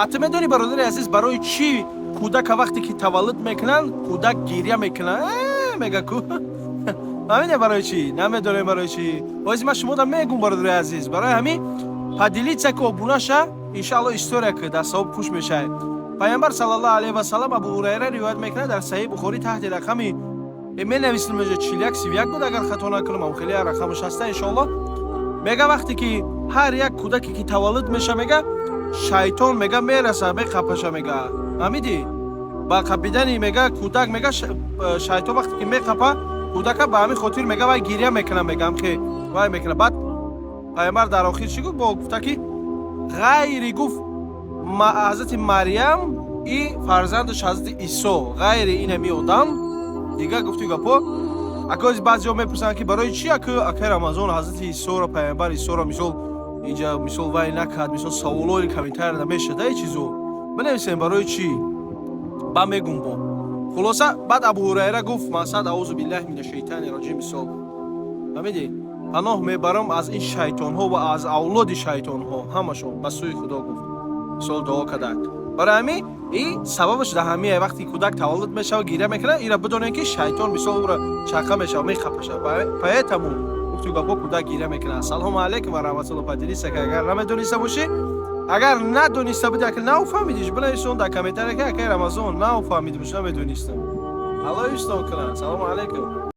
А ту медонӣ, бародари азиз, барои чӣ кӯдака вақте ки таваллуд мекунанд, кӯдак гиря мекунад? Мега ку ҳамине. Барои чӣ намедонем? Барои чӣ? Бози ман шумода мегум, бародари азиз. Барои ҳамин поделиться ки, обуна ша. Иншаалло, история ки дар савоб хуш мешавед. Пайғамбар саллаллоҳу алайҳи васаллам, Абу Ҳурайра ривоят мекунад дар Саҳиҳи Бухорӣ таҳти рақами менависем, 4131 буд, агар хато накунам, хеле рақамаш ҳаста, иншоалло. Мега, вақте ки ҳар як кӯдаке ки таваллуд меша, мега, шайтон, мега, мераса, меқапаша, мега. Ҳамиди ба қапидани, мега, кӯдак, мега, шайтон вақте ки меқапа кӯдака, ба ҳамин хотир, мега, вай гиря мекуна, мега, ҳамхе вай мекуна. Баъд пайғамбар дар охир чӣ гуфт? Бо гуфта ки ғайри, гуфт, ҳазрати Марьям и фарзандаш ҳазрати Исо, ғайри инами одам дига. Гуфти гапо акози баъзеҳо мепурсанд, ки барои чӣ ака, акаи Рамазон, ҳазрати Исоро, пайғамбар Исоро, мисол, инҷа, мисол, вай накард? Мисол, саволои комментария намешада, и чизо бинависем, барои чӣ? Ба мегум бо хулоса. Баъд Абу Ҳурайра гуфт, мақсад: аузу биллаҳи мина шайтани роҷим. Мисол, фаҳмидӣ, паноҳ мебарам аз ин шайтонҳо ва аз авлоди шайтонҳо ҳамашон ба сӯи Худо, гуфт, мисол, дуо кардак. Барои ҳамин и сабабаш дар ҳамие: вақте кӯдак таваллуд мешава, гиря мекунад, ира бидонем, ки шайтон, мисол, ӯро чақа мешава, меқапаша. Поэтому, гуфту гапо, кӯдак гиря мекунад. Ассалому алайкум ва раҳматулло. Поделиться ки, агар намедониста бошӣ, агар надониста буди, ака, нафаҳмидиш, бинависон дар комментария, ки акаи Рамазон, нафаҳмидимш, намедонистам. Аллоҳ ҳифзтон кунад. Салому алайкум.